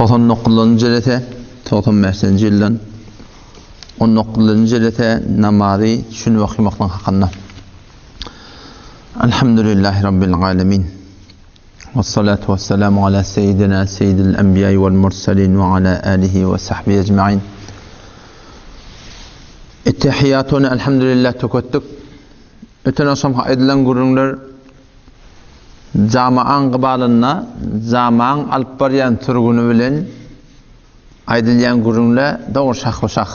99-njy jelese, 95-nji ýyldan 19-njy jelese namazy düşünip okamaklyk hakynda. Elhamdülillahi Rabbil alemin. Vessalatu vesselamu ala seyyidina seyyidil enbiýai vel murselin ve ala alihi ve sahbihi ecmain. Ettehiýatyny elhamdülillah töketdik. Öten agşam aýdylan gürrüňler jamaaň gybalynda jamaaň alyp barýan sürgüni bilen aýdylýan gürrüňle dogry şahba-şah.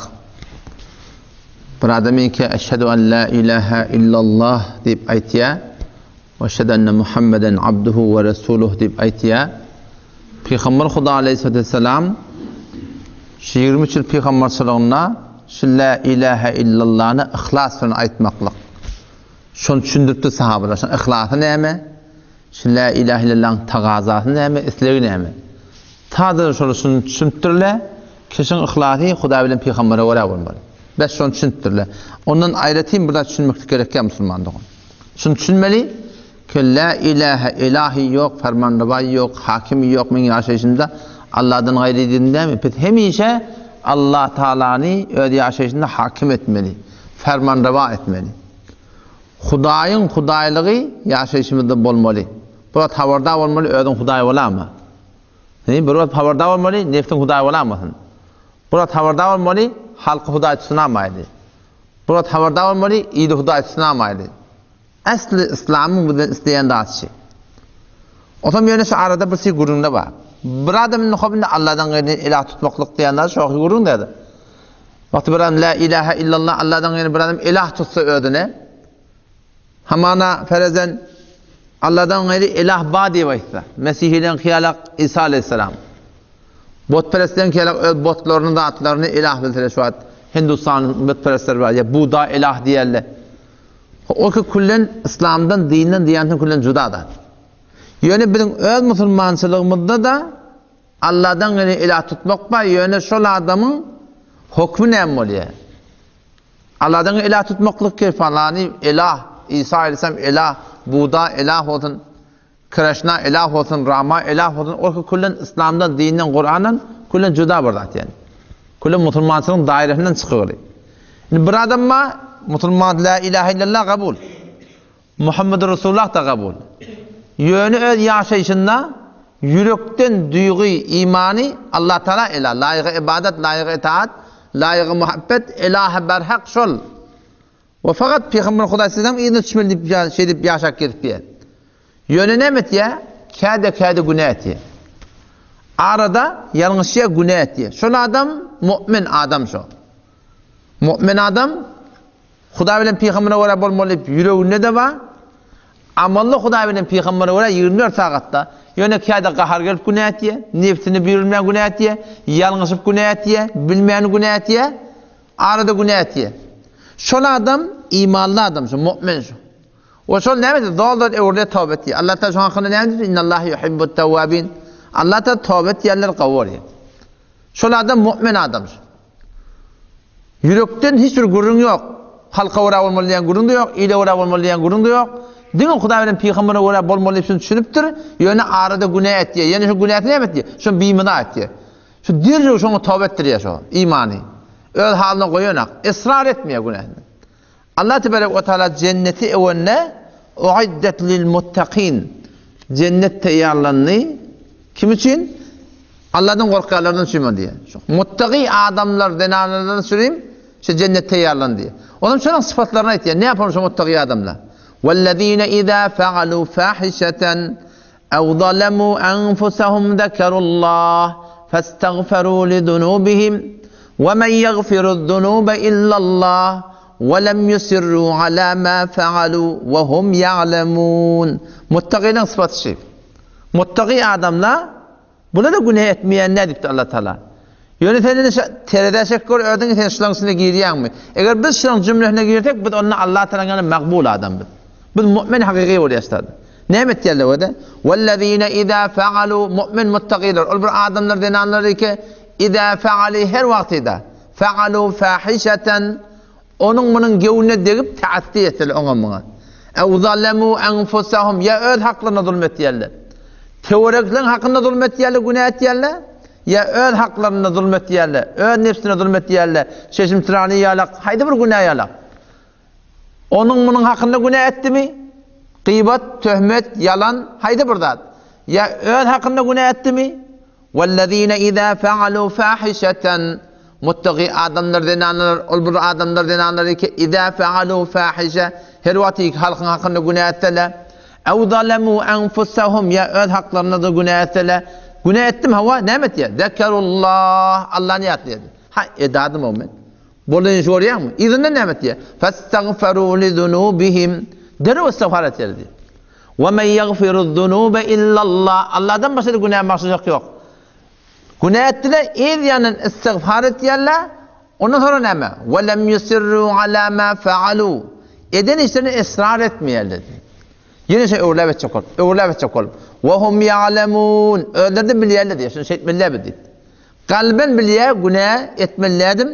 Bir adam eke eşhedü en la ilaha illallah diýip aýtýar, we eşhedü enne Muhammeden abduhu we resuluh diýip aýtýar. Pygamber Huda aleyhissalatu vesselam şu 23 ýyl pygamberçiliginde şu la ilaha illallany yhlas bilen aýtmaklyk. Şony düşündiripdir sahabalar. Şoň yhlasy näme? Şu la ilaha illallahyň tagazasy näme, islegi näme? Sadaja şolar şuny düşünipdirler, kişiň yhlasy Hudaý bilen pygambere görä bolmaly. Bes şony düşünipdirler. Ondan aýratyn bir zat düşünmeklik gerek däl musulman dogan. Şuny düşünmeli ki la ilaha ilahi ýok, fermanrewaý ýok, hakim ýok meň ýaşaýşymda Allahdan gaýry diýdim dämi? Biz hemişe Allah Taalany öz ýaşaýşynda hakim etmeli, fermanrewa etmeli. Hudaýyň hudaýlygy ýaşaýşymyzda bolmaly. Bir wagt habardar bolmaly, özüň hudaý bolama. He, bir wagt habardar bolmaly, nefsiň hudaý bolamasyn. Bir wagt habardar bolmaly, halky hudaý tutunamaýly. Bir wagt habardar bolmaly, ili hudaý tutunamaýly. Äsli yslamyň bizden isleýän zady şi. Otam ýöne şu arada bir şey gürrüňde bar. Bir adam indi hop indi Allahdan gaýry ilah tutmaklyk diýen zat şohy gürrüň däde. Wagty bir adam la ilaha illallah Allahdan gaýry bir adam ilah tutsa özüne hamana ferezen Allahdan gaýry ilah bar diýip aýtsa. Mesihileriň hyýalak Isa aleyhisselam. Botperestleriň hyýalak öz botlaryny zatlaryny ilah bilseler şu wagt Hindistanyň botperestleri bar ýa Buda ilah diýerler. O ki küllen yslamdan, dinden, diýanetden küllen juda zat. Ýöne biziň öz musulmançylygymyzda-da Allahdan gaýry ilah tutmak bar, ýöne şol adamyň hokmy näme bolýar? Allahdan gaýry ilah tutmaklyk ki falany ilah, Isa aleyhisselam ilah, Buda ilah bolsun, Krişna ilah bolsun, Rama ilah bolsun, ol ki küllen yslamdan, dinden, Kurandan küllen juda bir zat ýani. Küllen musulmançylygyň dairesinden çykygyly. Indi bir adam bar, musulman la ilahe illallah kabul. Muhammedur Resulullah da kabul. Ýöne öz ýaşaýşynda ýürekden duýgy, imany Allah Taala ilah, laýygy ibadat, laýygy itaat, laýygy muhabbet, ilahy berhak şol. We fakat Pygamber Hudaý sizden yzyna düşmeli diýip şeýdip ýaşap gezip ýör. Ýöne näme etýär? Käde-käde günä etýär. Arada ýalňyşýar, günä etýär. Şol adam mu'min adam şo. Mu'min adam Hudaý bilen pygambere görä bolmaly diýip ýüreginde-de bar. Amally Hudaý bilen pygambere görä 24 sagatda. Ýöne käde gahar gelip günä etýär, nebsini büýrülmän günä etýär, ýalňyşyp günä etýär, bilmän günä etýär. Arada günä etýär. Şol adam imanly adam şu, mu'min şu. We şol näme etýär? Zol-zol öwrülýär, toba etýär. Allah Taala şoň hakynda näme diýipdir? Innallaha yuhibbut tawwabin. Allah Taala toba etýänleri gowy görýär. Şol adam mu'min adam şu. Ýürekden hiç bir gürrüň ýok. Halka görä bolmaly diýen gürrüň-de ýok, ile görä bolmaly diýen gürrüň-de ýok. Diňe Hudaý bilen pygambere görä bolmaly diýip şuny düşünipdir. Ýöne arada günä etýär. Ýöne şu günäsini näme etýär? Şony bimyza etýär. Şu derrew şoňa toba etdirýär şo imany. Öz halyna goýanak. Israr etmeýär günäsini. Allah tebarek we taala jenneti öwende uiddet lil muttakin. Jennet taýýarlandy. Kim üçin? Allahdan gorkýanlardan üçin diýýär. Şu muttaki adamlar, zenanlardan üçin şu jennet taýýarlandy. Onuň şonuň sypatlaryny aýtýar. Ne ýapar şu muttaki adamlar? Wellezine iza faalu fahişeten Ew zalemû enfusehum zekerullah festagferû lidunûbihim we men ýagfiru'z-zunûbe illallah we lem yusirrû alâ mâ fealû we hum ýa'lemûn. Muttakylaryň sypaty şi. Muttaky adamlar bular-da günä etmeýänler diýipdir Allah Taala. Ýöne sen indi terezä çekip gör özüňi sen şularyň içine girýäňmi? Eger biz şularyň jümlesine girsek biz onda Allah Taalanyň ýanynda magbul adam biz. Biz mu'min hakyky bolýarys. Näme etýärler öde? Wellezine iza faalu mu'min muttakiler. Ol bir adamlar zenanlar ki iza faali her wagtyda faalu fahişeten onuň munuň göwnüne degip taatdi etseler oňa muňa. Ew zalemu enfusahum ya öz haklaryna zulm etýärler. Töwerekleň hakyna zulm etýärler, günä etýärler. Ýa öz haklarynda zulum etýärler, öz nebsine zulum etýärler, çeşim-çyrany ýalak, haýsy bir günä ýalak. Onuň munuň hakynda günä etdimi? Gybat, töhmet, ýalan, haýsy bir zat. Ýa öz hakynda günä etdimi? Wellezine iza faalu fahişeten Muttaki adamlar zenanlar ol bir adamlar zenanlar ki iza faalu fahişe her wagt ki halkyň hakynda günä etseler ew zalemu enfusahum ýa öz haklarynda da günä etseler günä etdim hawa näme etýär zekerullah Allany ýatlaýar ha edadym o men Bolany görýäňmi? Yzyndan näme etýär? Fastagfaru li zunubihim. Derrew istigfar etýär diýýär. Wa men ýagfiru zunube illallah. Allahdan başga günä bagşyjak ýok. Günä etdiler, yz ýanyndan istigfar etýärler. Ondan sonra näme? Wa lem yusirru ala ma faalu. Eden işlerine ysrar etmeýärler. Ýene şeý öwrüläp etjek bolup, öwrüläp etjek bolup. Wa hum ýa'lemun. Özleri de bilýärler diýýär. Şuny şeýtmeli biz diýip. Kalben bilýär, günä etmeli dädim.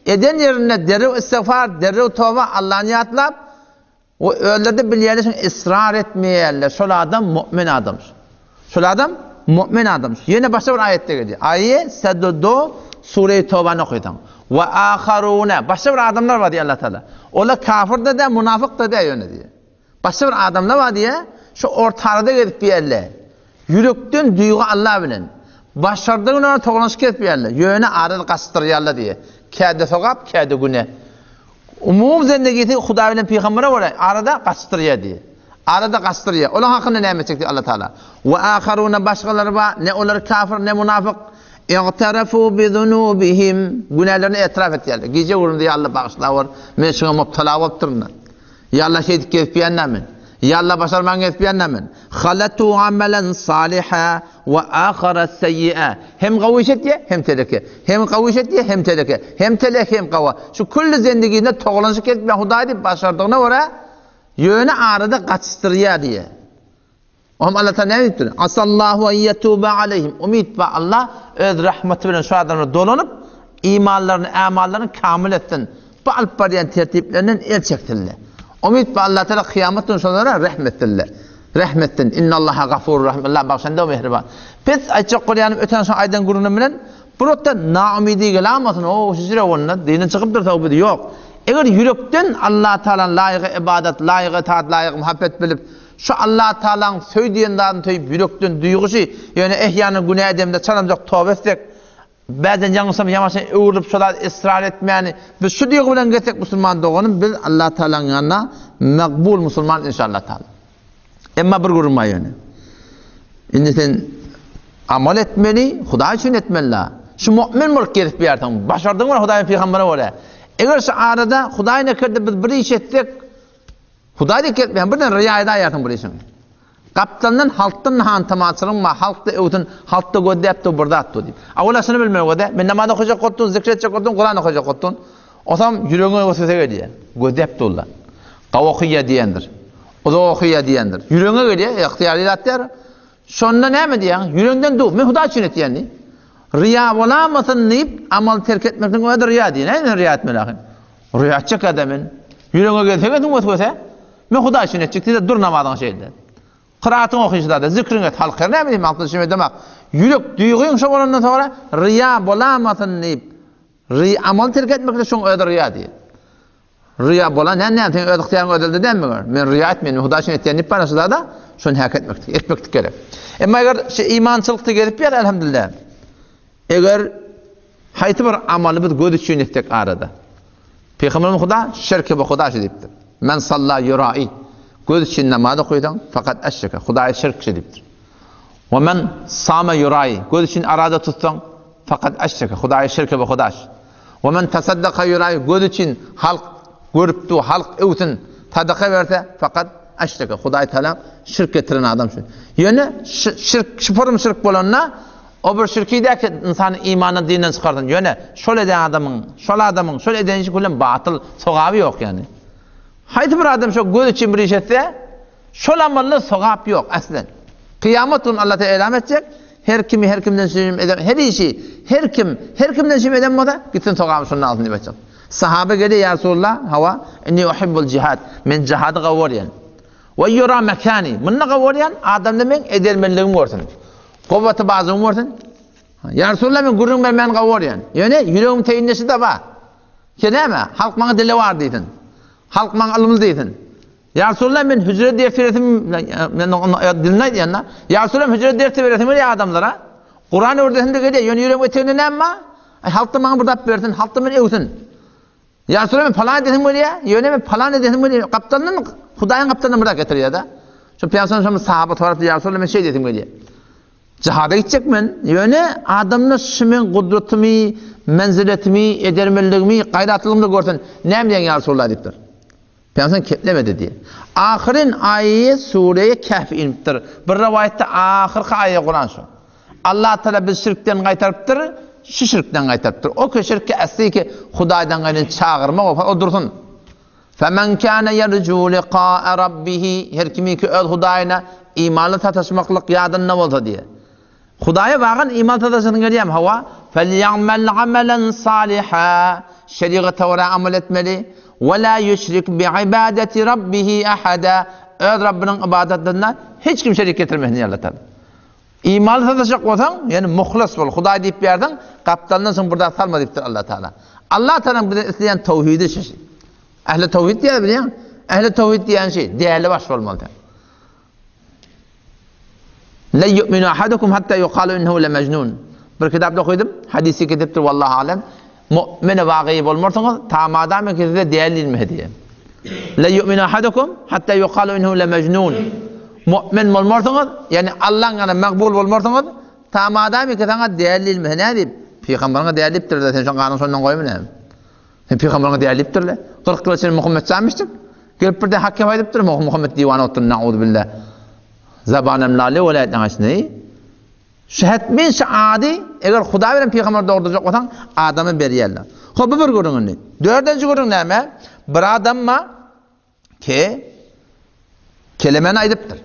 Eden ýerinde derrew istigfar, derrew toba, Allany ýatlap, we özleri-de bilýärler şuny ysrar etmeýärler. Şol adam mu'min adam. Şol adam mu'min adam. Ýene başga bir aýatda gelýär. Aýe Seddo Sure-i Tobany okaýsaň. We aharuna başga bir adamlar bar diýýär Allah Taala. Olar kafir-de däl, munafyk-da däl ýöne diýýär. Başga bir adamlar bar diýýär, şu ortarada gezip ýerler. Ýürekden duýgy Allah bilen. Başardygyna togalanyşyk kesip ýerler. Ýöne arada gaçdyrýarlar diýýär. Käde sogap, käde güne. Umumy zendegisi Hudaý bilen pygambere görä arada gaçdyrýar diýýär. Arada gaçdyrýar. Olaň hakynda näme etjek diýýär Allah Taala. We aharuna başgalary bar, ne olar kafir, ne munafyk. Igtarafu bi zunubihim günälerini etiraf etýärler. Gije gündüz ýa Allah bagyşlawor, men şuňa mubtala bolupdyryn. Ýa Allah şeýdip gezip ýörän men. Ýa Allah başarman gezip ýörän men. Halatu amalan saliha we ahara seýýa. Hem gawy iş etýär, hem teleke. Hem gawy iş etýär, hem teleke. Hem telek, hem gawa. Şu külli zendiginde togalanyşyk gezip ýören Hudaý diýip başardygyna görä, ýöne arada gaçdyrýar diýýär. Oňa Allah Taala näme diýipdir? Asallahu en ýetuba aleýhim. Umyt bar Allah öz rahmaty bilen şu adamlara dolanyp, imanlaryny, amallaryny kamil etsin. Bu alyp barýan tertiplerinden el çeksinler. Umyt bar Allah Taala kyýamat güni şolara rehm etsinler. Rehm etsin. Innallaha gafurur rahim. Allah bagşanda we mähriban. Pes aýtjak bolýanym öten şo aýdan gürrüňim bilen bu nokta naumydy gelamasyn. O şüjre onda dinden çykypdyr tawbady ýok. Eger ýürekden Allah Taalany laýygy ybadat, laýygy itaat, laýygy muhabbet bilip Şu Allatagalaň söý diýen zadyny söýüp ýürekden duýgusy, ýöne ehýana günä edemde çalamjak toba etsek, bäden ýalňyşsam ýamaşan öwrülip şo zady ysrar etmäni biz şu duýgy bilen getsek musulman doganym biz Allatagalaň ýanynda makbul musulman inşallah taala. Emma bir gürrüň bar ýöne. Indi sen amal etmeli, Hudaý üçin etmeli la. Şu mu'min bolup gezip ýörseň, başardygyň bilen Hudaýyň pygambere görä. Eger şu arada Hudaý nekerde biz bir iş etsek, Hudaý diýip gelip, birden riýa edäýersiň bir işiňi. Gapdalyndan halkdan hantamaçylygyň bar, halk-da öwsün, halk-da gözläp dur bir zat dur diýip. Awala şuny bilmeli göze, men namaz okajak bolupdym, zikr etjek bolupdym, Kuran okajak bolupdym. Osam ýüregiňe weswese gelýär. Gözläp durlar. Gawy okaýar diýendir. Uzak okaýar diýendir. Ýüregiňe gelýär, ygtyýarly zat däl. Şonda näme diýýäň? Ýüregiňden dur, men Hudaý üçin etýän diý. Riýa bolamasyn diýip, amaly terk etmekligiň özi riýa diý. Näme riýa etmeli ahyr? Rüýa etjek adam men. Ýüregiňe gelse gelsin weswese. Men Hudaý üçin etjek diýse dur namazyňy şeýle. Kyraatyňy oky şudada, zikriňi et, halk her näme diýip halkdan şeýme edemak. Ýürek duýgyň şo bolandan soňra rüýa bolamasyn diýip, rüýa amal terk etmekde şoň özi rüýa diýip. Rüýa bolan näme näme seň öz ygtyýaryň özelde dälmi gör. Men rüýa etmeýin, men Hudaý üçin etýän diýip bar şudada, şony häk etmekdik, etmekdik gerek. Emma eger şu imançylykda gezip ýör elhamdülillah. Eger Haýsy bir amaly biz göz üçin etsek arada. Pygamberimiz Huda şirki bu Huda şu diýipdir. Men salla ýurai. Göz üçin namaz okaýsaň, fakat eşreke. Hudaýa şirk şu diýipdir. We men sama ýurai. Göz üçin arada tutsaň, fakat eşreke. Hudaýa şirki bu Huda. We men tasaddaka ýurai. Göz üçin halk görüp dur, halk öwsün, sadaka berse, fakat eşreke. Hudaý Taala şirk getiren adam şu. Ýöne şirk, şupurum şirk bolanda O bir şirki däl ki, ynsany imandan, dinden çykarsyn. Ýöne şol eden adamyň, şol adamyň şol eden işi küllen batyl, sogaby ýok ýagny. Haýsy bir adam şo göz üçin bir iş etse, şol amalda sogap ýok aslen. Kyýamat gün Allah Teala elam etjek, her kimi her kimden şim eden, her işi her kim her kimden şim eden bolsa, gitsin sogabyny şondan alsyn diýip aýtjak. Sahaba gelýär, Ýa Resulallah, hawa, inni uhibbul jihad. Men jihady gowy görýän. We ýura mekani. Munda gowy görýän, adamda meň edermenligimi görsün. Gowwaty bazymy görsün. Ýa Resulallah men gürrüň bermäni gowy görýän. Ýöne ýüregim teýinde şu-da bar. Ki näme? Halk maňa dilewar diýsin. Halk maňa ylymly diýsin. Ýa Resulallah men hüjre ders beresim, men dilini aýdýan-da. Ýa Resulallah hüjre ders beresim gelýär adamlara. Kuran öwredesim-de gelýär. Ýöne ýüregim eteginde näme bar? Aý halk-da maňa bir zat bersin, halk-da meni öwsün. Ýa Resulallah men palan edesim gelýär, ýöne men palan edesim gelýär. Gapdalyndan Hudaýyň gapdalyndan bir zat getirýär-de. Şu Pygamberimiz şonda sahaba sorapdyr, Ýa Resulallah men şeý edesim gelýär. Jihada gitjek men, ýöne adamlar şu meň gudratymy, menziletimi, edermenligimi, gaýratlylygymy-da görsün, näme diýýäň ýa Resulallah diýipdir. Pygamberimiz keplemedi diýýär. Ahyryn aýy sureýi Kehf inipdir. Bir rowaýatda ahyrky aýy Kuran şu. Allah Taala bizi şirkden gaýtarypdyr, şu şirkden gaýtarypdyr. O ki şirki asly ki Hudaýdan gaýry çagyrmak o dursun. Femen kana yerju liqa'a rabbihi her kimi ki öz Hudaýyna imanly sataşmaklyk ýadynda bolsa diýe. Hudaýa bagan iman sataşasyň gelýärmi? Hawa. Felýa'mel amelen saliha şerigata görä amal etmeli. We la ýüşrik bi'ibadeti rabbihi ahada öz Rabbynyň ybadatynda hiç kim şerik getirmesin diýýär Allah Taala. Imanly sataşjak bolsaň, ýöne muhlas bol. Hudaý diýip berdiň, gapdalyndan soň bir zat salma diýipdir Allah Taala. Allah Taalanyň bize isleýän towhidi şu. Ähli towhid diýýär bilýäň? Ähli towhid diýen şey, däli baş bolmaly sen. La yu'minu ahadukum hatta yuqalu innehu la mejnun. Bir kitapda okydym, hadisi ketipdir wallahu alem. Mu'mine wagyý bolmarsyňyz, ta madam ki size däli diýilmese diýen. La yu'minu ahadukum hatta yuqalu innehu la mejnun. Mu'min bolmarsyňyz, ýagny Allaň ýanynda magbul bolmarsyňyz, ta madam ki saňa däli diýilmese. Nädip? Pygambaryňa däli diýipdirler, sen şoň ganyňy şondan goýma näme? Sen pygambaryňa däli diýipdirler. 40 ýyla çenli Muhammet janmyşdyk. Gelip birden hak gep aýdypdyr, Muhammet diwana otdy, nauzbillah. Zabanem lale welaýetiniň içinde. Şu hetmin şu ady, eger Hudaý bilen pygamber dogurdyrjak bolsaň, adama berýärler. Hop, bu bir gürrüň indi. Dördünji gürrüň näme? Bir adam bar ki, kelemeni aýdypdyr.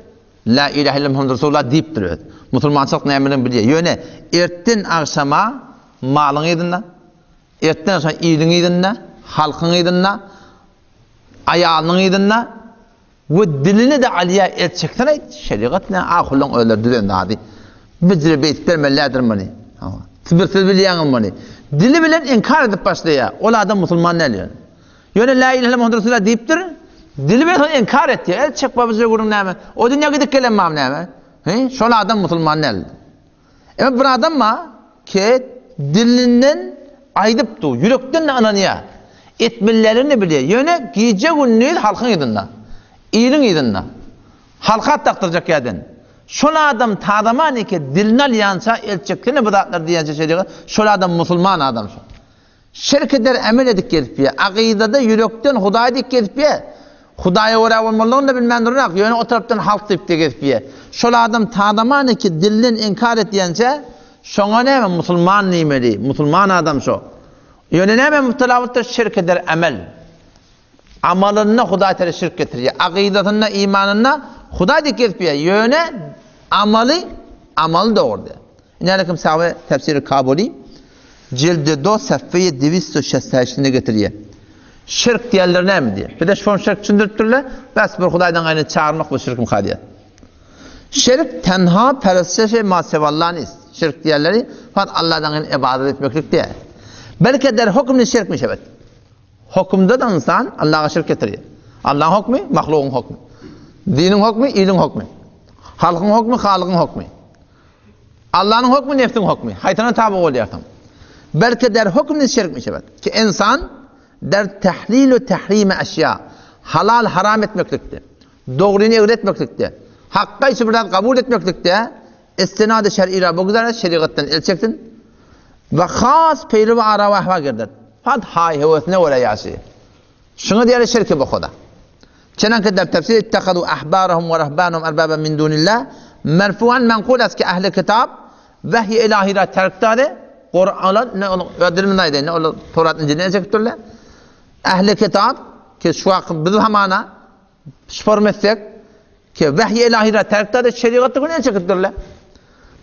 La ilahe illallah Muhammed Resulullah diýipdir öz. Musulmançylyk nämedigini bilýär. Ýöne ertden agşama malyň yzynda, ertden agşama iliň yzynda, halkyň yzynda, aýalynyň yzynda We dilini-de alýar, el çeksene, şerigat ne, ahullaň özleri düzen zady. Bizre beýdip bermelidir muny. Hawa. Siz bir siz bilýäňiz muny. Dili bilen inkar edip başlaýar. Ol adam musulman däl ýöne. Ýöne la ilahe illallah Muhammed Resulullah diýipdir. Dili bilen soň inkar etýär. El çek babajy gürrüň näme? O dünýä gidip gelen bam näme? He? Şol adam musulman däl. Emma bir adam bar ki dilinden aýdyp dur, ýürekden-de ynanýar. Etmelilerini bilýär. Ýöne gije-gündiz halkyň yzynda. Iliň yzynda. Halka at dakdyrjak ýerden. Şol adam tazaman eke dilini alýança el çeksene bu zatlar diýençe şerigat, şol adam musulman adam şol. Şirk eder emel edip gezipýär. Akydada ýürekden Hudaý diýip gezipýär. Hudaýa görä bolmalydygyny-da bilmän duranok, ýöne o tarapdan halk diýip-de gezipýär. Şol adam tadaman ki dilden inkar etýänçä, şoňa näme musulman diýmeli, musulman adam şo. Ýöne näme mübtela bolupdyr? Şirk eder emel. Amalynda Hudaý Teala şirk getirýär. Akydasynda, imanynda Hudaý diýip gezipýär. Ýöne amaly, amaly dogry däl. Inälekim Sawe Tefsiri Kabuli jildi do sefeýi diwisto şessäşinde getirýär. Şirk diýenler näme diýýär? Bize şon şirk düşündiripdirler. Bes bir Hudaýdan gaýryny çagyrmak bu şirk mka diýýär. Şirk tenha perestişe ma sewallah nist. Şirk diýenleri fakat Allahdan gaýryny ibadet etmeklik däl. Belki der hukmni şirk mi şebet. Hokümde-de ynsan Allaha şirk getirýär. Allahyň hokmy, mahlugyň hokmy. Diniň hokmy, iliň hokmy. Halkyň hokmy, halygyň hokmy. Allanyň hokmy, nefsiň hokmy. Haýsyna taby bolýarsyň? Belki der hokmni şirk mişebet. Ki insan der tahlil we tahrime eşýa. Halal haram etmeklikde, dogryny egri etmeklikde, hakga içi bir zat kabul etmeklikde istinady şer'ira bu güzel şerigatdan el çeksin. We has peýli we ara we ahwa gerdet. Hat haý höwesine görä ýaşaýar. Şuňa diýýärler şirki bohuda. Çenanki der tefsir ittehadu ahbarahum we rahbanahum erbaban min dunillah merfuan menkul est ki ehli kitap wehyi ilahi ra terk dady. Kur'an ne ol ödülmün aýdy ne ol Torat Injilden el çekip durlar. Ehli kitap ki şu wagt biz hamana Şform etsek, ki wehyi ilahi ra terk dady, şerigatda gün el çekipdirler.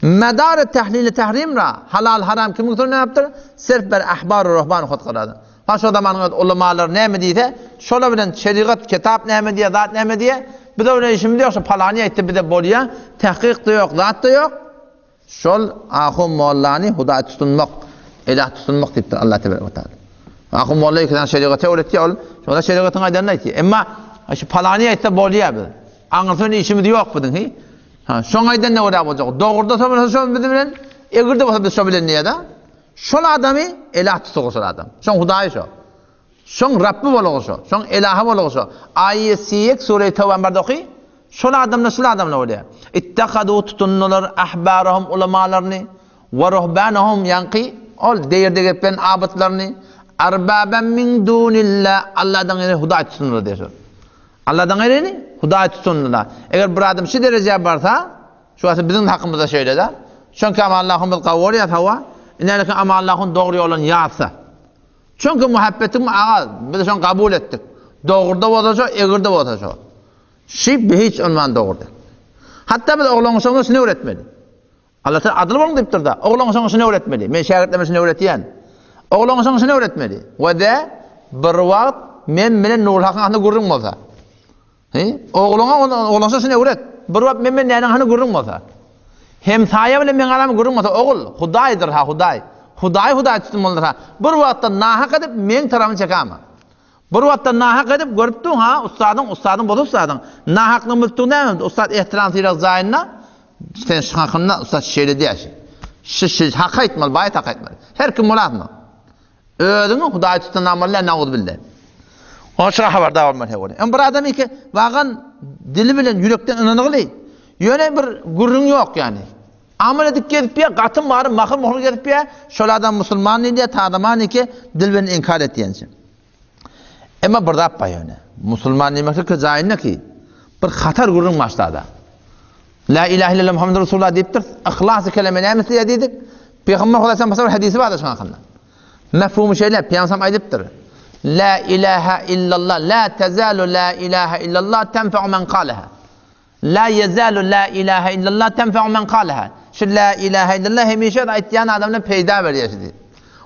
Medar tahlili tahrim ra, halal haram kimiň sözüne ýapdyr? Sirf bir ahbar ruhban hut garady. Ha şo zamanyň öz ulamalar näme diýse, şolar bilen şerigat, kitap näme diýýär, zat näme diýýär, biz o bilen işimiz ýok, şo palany aýtdy bize bolýar, tahkyk-da ýok, zat-da ýok. Şol ahun mollany Hudaý tutunmak, ilah tutunmak diýipdir Allah tebarek we taala. Ahun molla iki sany şerigaty öwretýär ol, şoňa şerigatyň aýdanyny aýtýar. Emma şu palany aýtsa bolýar biz. Aňyrsy bilen işimiz ýok biziň, hi? Ha, şoň aýdanyna görä boljak. Dogruda bolsa şo biz bilen, egride bolsa biz şo bilen diýýär-de. Şol adamy ilah tutugy şol adam. Şoň Hudaýy şo. Şoň Rabby bolugy şo. Şoň Elahy bolugy şo. Aýe siýek sure Tawban barda oky. Şol adamlar şul adamlar bolýar. Ittehadu tutundylar ahbarahum ulamalaryny we ruhbanahum ýaňky ol deýirde gepen abytlaryny arbaban min dunillah Allahdan gaýry hudaý tutundylar diýýär şol. Allahdan gaýryny hudaý tutundylar. Eger bir adam şu derejä barsa, şu wagt biziň hakymyzda şeýle-de. Çünki amallahymyz gawy bolýar hawa. Inäleki amallahyn dogry ýoldan ýazsa. Çünki muhabbetiň aga, biz şony kabul etdik. Dogruda bolsa şo, egirde bolsa şo. Şi bi hiç unman dogrudy. Hatda biz oglan şoňa şuny öwretmeli. Allah Teala adyl boluň diýipdir-de, oglan şoňa şuny öwretmeli. Men şägirtlerime şuny öwretýän. Oglan şoňa şuny öwretmeli. We de bir wagt men bilen Nurul Hakyň arasynda gürrüň bolsa. He? Ogluňa oglança şuny öwret. Bir wagt men bilen näniň hany gürrüň bolsa. Hemsaýa bilen meň aramda gürrüň bolsa, ogul, Hudaýdyr ha, Hudaý. Hudaý Hudaý tutmalydyr ha. Bir wagtda nahak edip meň tarapymy çekama. Bir wagtda nahak edip görüpdiň ha, ussadyň, ussadyň bolsa ussadyň. Nahaklygyny bilipdiň näme? Ussat ehtiram sylag jaýynda sen şu hakynda ussat şeýle diýýär. Şu şu hak aýtmaly, baýat hak aýtmaly. Her kim bolasmy? Özüňi Hudaý tutan amaly däl, nauzubilla. Onuň üçin habardar bolmaly her gün. Hem bir adam iki wagan dili bilen ýürekden ynanygly. Ýöne bir gürrüň ýok ýani. Amal edip gezip ýa gaty mary mahyr muhyr gezip ýa şol adam musulman diýilýär, tadaman iki dil bilen inkar etýänçe. Emma bir zat bar ýöne. Musulman diýmeklik jaýynda ki bir hatar gürrüň başlada. La ilahe illallah Muhammedur Resulullah diýipdir. Yhlasy keleme näme isleýär diýdik. Pygamber Hudaýdan başga bir hadisi bardyr şonuň hakynda. Mefhumy şeýle, Pygamber aýdypdyr. La ilaha illallah la tezalu la ilaha illallah tenfa'u men kalaha. La yezalu la ilaha illallah tenfa'u men kalaha. Şu la ilaha illallah hemişe aýtýan adamlara peýda berýär şu diýip.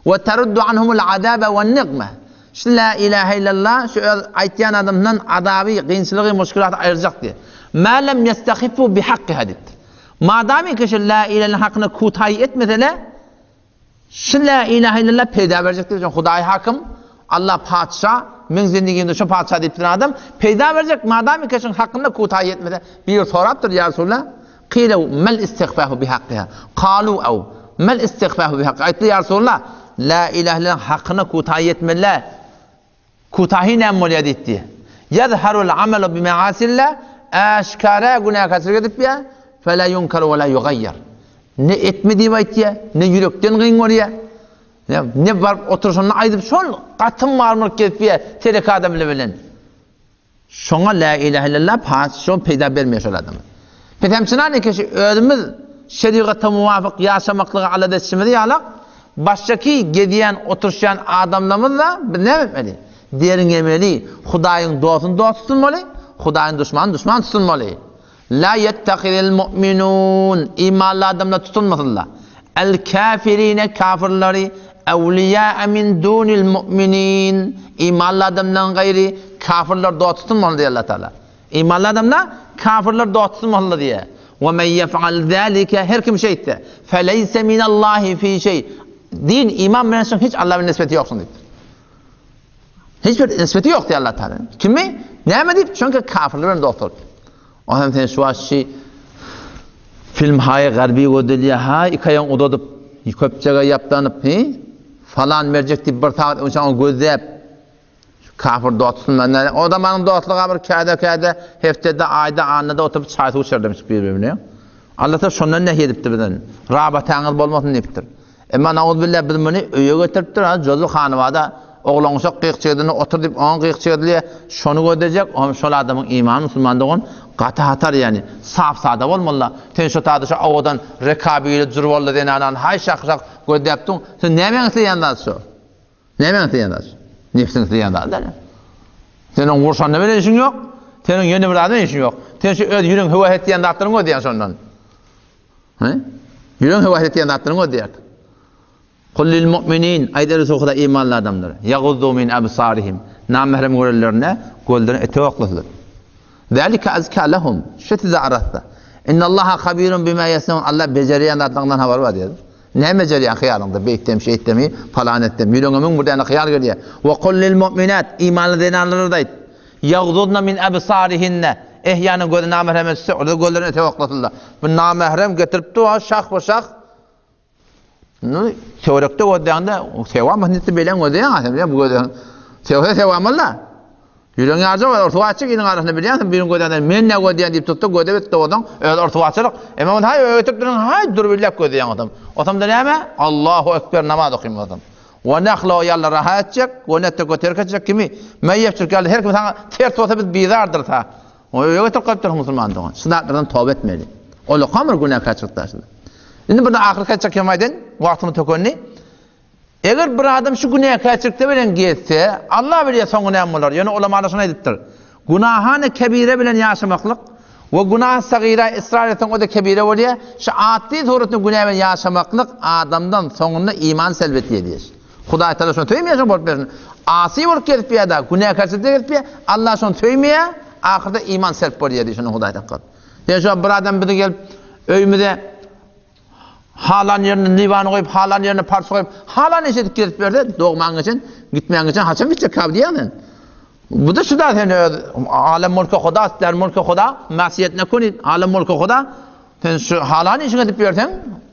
We teruddu anhumul azaba we nigme. Şu la ilaha illallah şu öz aýtýan adamdan azaby, kynçylygy, muşkulaty aýyrjak diýip. Ma lem yestahifu bi hakkiha diýipdir. Madamy ki şu la ilaha hakyna kutaý etmesele, Şu lä ilahe illallah peýda berjek diýip, Hudaý hakym, Allah patyşa, meň zendigimde şu patyşa diýip duran adam peýda berjek, madam ki şuň hakynda kutaý etmese, biri sorapdyr, ýa Resulallah, Kile mel istihfahu bi hakkiha. Kalu ew mel istihfahu bi hakkiha. Aýtdy, ýa Resulallah, lä ilahe illallah hakyna kutaý etmeli. Kutahy näme bolýar diýipdi. Ýazharul amalu bi ma'asillah, äşgara günäkärçilik edip ýa, fela yunkaru we la yugayyar. Ne etme diýip aýtýar, ne ýürekden gyn görýär. Ne, ne baryp oturyşynda aýdyp şol gatym marmyryk gezip ýa, telek adam bile bilen. Şoňa lä ilähe illallah paç şo peýda bermeýär şol adama. Biz hem çynan ekeşi özümiz şerigata muwafyk ýaşamaklyga alada etişimiz ýalak, başdaky gezýän, oturyşýan adamlarymyz-da biz näme etmeli? Derňemeli, Hudaýyň dostuny dost tutunmaly, Hudaýyň duşmanyny duşman tutunmaly. La ýettehizil mu'minun, imanly adamlar tutunmasynlar. El käfirine, kafirleri, ewliýa min dunil mu'minin, imanly adamdan gaýry kafirler dost tutunmaly diýýär Allah Taala. Imanly adamlar kafirler dost tutunmaly diýýär. We men ýef'al zalike, her kim şeýtse, feleýse minallahi fi şeý. Din, iman bilen şoň hiç Allah bilen nisbeti ýok şoň diýipdir. Hiç bir nisbeti ýok diýýär Allah Taala. Kimi? Näme diýip? Çünki kafirler bilen dost bolup. O hem sen şu wagtçy film haý garbi gödelýär, ha iki aýagyny uzadyp, köpçege ýapdanyp, he? Falan berjek diýip bir sagat öň şoňa gözläp, kafir dost tutulman. O zamanyň dostlugy bir käde-käde hepdede, aýda, annada oturyp çaý suw içerdimiş bir-birine. Allah Taala şondan nähi edipdir bizden. Rabataňyz bolmasyn diýipdir. Emma nauzbillah biz muny öýe getiripdir, ha jozu hanybada oglan-uşak gyýk-çigdinde otur diýip oňa gyýk-çig edilýär, şony gözlejek, oňam şol adamyň imany musulman dogan gaty hatar ýani sap-sada bolmalyda, sen şo tada şo owadan rekabili jurwally zenanany haý şak-şak gözläp duň, sen nämäň isleýän zat şo? Nämäň isleýän zat şo? Nebsiň isleýän zady däl. Sen oň gurşanda bilen işiň ýok, seniň ýene bir zady bilen işiň ýok. Sen şu öz ýüregiň höwes etýän zatlaryňy gözleýäň şondan. He? Ýüregiň höwes etýän zatlaryňy gözleýär. Kul lil mu'minin, aýt ey Resul Huda imanly adamlar, yaguzzu min absarihim, namährem görenlerinde gözlerini ete oklasynlar. Zalika azka lahum, şu size arassa. Innallaha habirun bima yasnaun. Allah bejerýän zatlaryňdan habary bar diýýär. Näme bejerýän hyýalyňda? Beýtdem, şeýtdemi, palan etdem. Ýüregiňe 1001 däne hyýal gelýär. Wa kul lil mu'minat, imanly zenanlara-da aýt. Ýagzudna min absarihinne. Ehýanyň gözi namähreme düşse, olar gözlerini öte oklasynlar. Bu namährem getiripdi, o şah bu şah. Nu, töwerekde gözleýäňde, sewam nitdi belen gözleýäň sen, bu gözleýäň. Sewse sewam alla. Ýüregiň ýarjak bar, orta açyk iliň arasynda bilýänsiň, biriň gözleýän men ne gözleýän diýip tutdy, göze bitdi ozaň, öz orta açylyk. Emma ol haý öýtüp duran, haý dur billek gözleýäň otam. Otamda näme? Allahu ekber namaz okym otam. We nahla ýaly rahat etjek, we neteke terk etjek kimi? Meýepçilik ýaly her kim saňa ters bolsa biz bizardyrys ha. O öýe getirip goýupdyr musulman dogan. Şu zatlardan toba etmeli. Ol okamyr günäkärçilik daşynda. Indi burada ahyrky aýtjak hem aýdyn, wagtymy tökendi. Eger bir adam şu günäkärçilikde bilen gezse, Allah bilýär soňy näme bolar. Ýöne ulamalar şuny aýdypdyr. Günahany kebire bilen ýaşamaklyk we günah sagyra ysrar etseň o-da kebire bolýar. Şu atly suratynda günä bilen ýaşamaklyk adamdan soňunda iman selb etýär diýýär. Hudaý Tagala şony söýmeýär şony bolup bersin. Asy bolup gezip ýa-da günäkärçilikde gezip ýa, Allah şony söýmeýär, ahyrda iman selb bolýar diýýär şony Hudaý Tagala. Ýa şu bir adam bizi gelip öýümize halan ýerine liwany goýup, halan ýerine parça goýup, halan iş edip gezip berse, dogman geçen, gitmän geçen haçan gitjek kaby diýýän sen. Bu da şu da sen öz alem mulky Huda, der mulky Huda, masiýet ne kuni, alem mulky Huda. Sen şu halan işiňi edip ýörseň,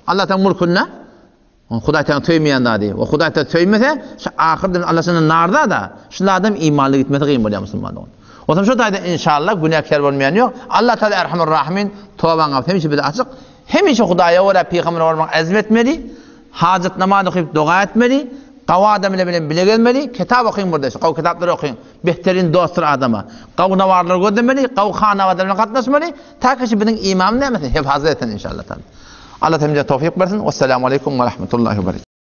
Allah sen mulkunda. Hudaý Tagala söýmeýän zady. We Hudaý Tagala söýmese, şu ahyrda Allah senden narza-da. Şunda adam imanly gitmesi gyn bolýar musulman dogan. Onsoň şu taýda inşallah günäkär bolmaýan ýok. Allah Tagala Erhamur Rahimin tobaň gapysy hemişe bize açyk. Hemişe Hudaýa görä pygambere bolmak azm etmeli. Hajat namaz okyp doga etmeli. Gawy adam ile bilen bile gezmeli. Kitap okyň burada şu gawy kitaplary okyň. Behterin dostdur adama. Gawy nawarlary gözlemeli, gawy hanawadan bilen gatnaşmaly. Ta ki şu biziň imamyz nämesin hefazat etsin inşallah. Allah hemmämize towfyk bersin. Wessalamu aleýkum we rahmetullahi we berekatuh.